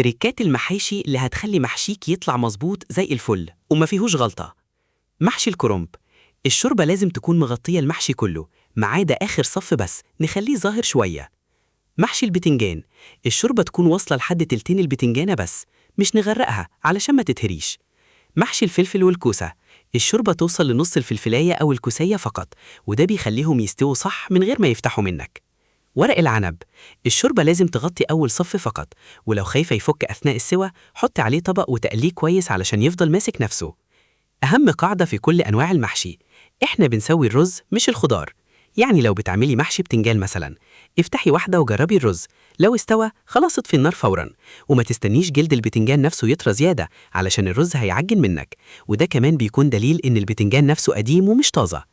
تريكات المحاشي اللي هتخلي محشيك يطلع مظبوط زي الفل وما فيهوش غلطة. محشي الكرنب، الشوربة لازم تكون مغطية المحشي كله ما عدا آخر صف بس نخليه ظاهر شوية. محشي البتنجان، الشوربة تكون واصلة لحد تلتين البتنجانة بس، مش نغرقها علشان ما تتهريش. محشي الفلفل والكوسة، الشوربة توصل لنص الفلفلاية أو الكوسية فقط، وده بيخليهم يستووا صح من غير ما يفتحوا منك. ورق العنب، الشوربة لازم تغطي أول صف فقط، ولو خايفة يفك أثناء السوى حط عليه طبق وتقليه كويس علشان يفضل ماسك نفسه. أهم قاعدة في كل أنواع المحشي، إحنا بنسوي الرز مش الخضار. يعني لو بتعملي محشي بتنجان مثلا، افتحي واحدة وجربي الرز، لو استوى خلاص اطفي النار فورا، وما تستنيش جلد البتنجان نفسه يطرى زيادة علشان الرز هيعجن منك، وده كمان بيكون دليل إن البتنجان نفسه قديم ومش طازة.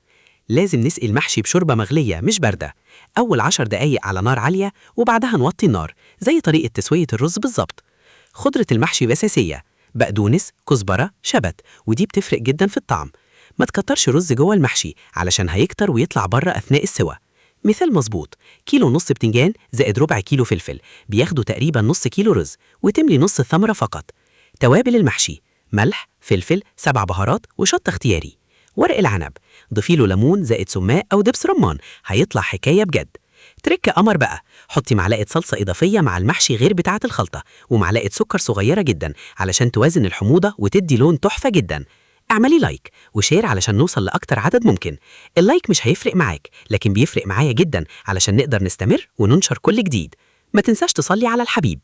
لازم نسقي المحشي بشوربة مغلية مش باردة، أول 10 دقايق على نار عالية وبعدها نوطي النار زي طريقة تسوية الرز بالظبط. خضرة المحشي أساسية، بقدونس، كزبرة، شبت، ودي بتفرق جدا في الطعم. ما تكترش رز جوه المحشي علشان هيكتر ويطلع بره أثناء السوى. مثال مظبوط، 1.5 كيلو بتنجان زائد ربع كيلو فلفل بياخدوا تقريبا نص كيلو رز، وتملي نص الثمرة فقط. توابل المحشي، ملح، فلفل، 7 بهارات وشطة اختياري. ورق العنب ضيفي له ليمون زائد سماق أو دبس رمان، هيطلع حكاية بجد. تركة قمر بقى، حطي معلقة صلصة إضافية مع المحشي غير بتاعة الخلطة، ومعلقة سكر صغيرة جدا علشان توازن الحموضة وتدي لون تحفة جدا. اعملي like و share علشان نوصل لأكتر عدد ممكن. ال like مش هيفرق معاك، لكن بيفرق معايا جدا علشان نقدر نستمر وننشر كل جديد. ما تنساش تصلي على الحبيب.